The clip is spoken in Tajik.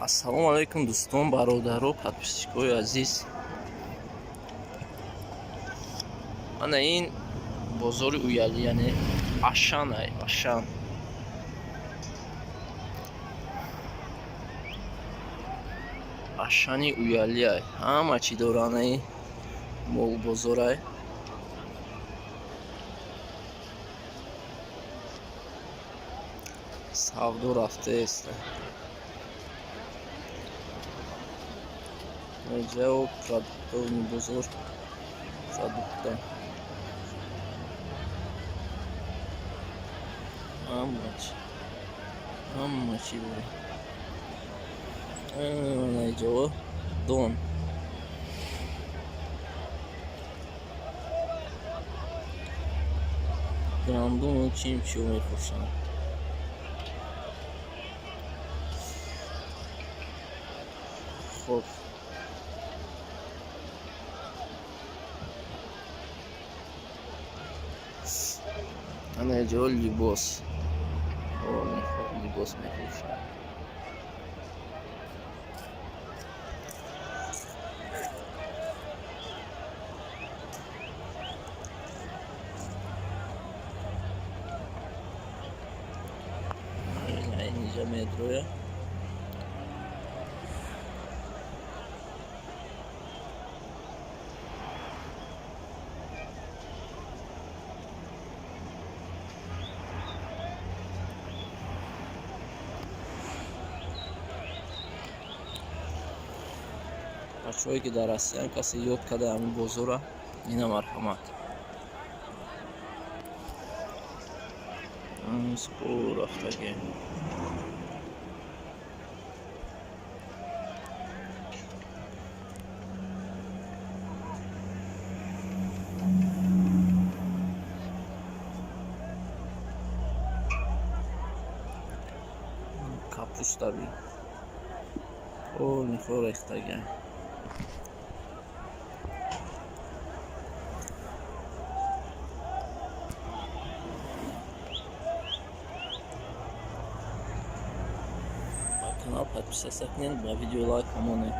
Ассалому алайкум, дӯстон, бародаро, подписчикои азиз. Ана ин бозори Уяли, яъне Ашан, ай Ашан. Ашани Уяли ай. Ҳама чӣ доранд, ай молбозорай. Савдо рафтааст. Инҷо продуктовый бозор, продукта. Ҳама чӣ. Ҳама чӣ дорад. Ана инҷо дон. Гандуму чим чиё мефурӯшанд. Хоб. Ана инҷо либос. Либос мефурӯшанд. Инҷа медроя. Бачаҳое, ки дар Россиян, касе ёд карда ҳамин бозора, ина марҳамат. Спор рафтагӣ. Капуста бин. Полный рехтагӣ. Ба канал подписаться кунед, ба видео лайк монед.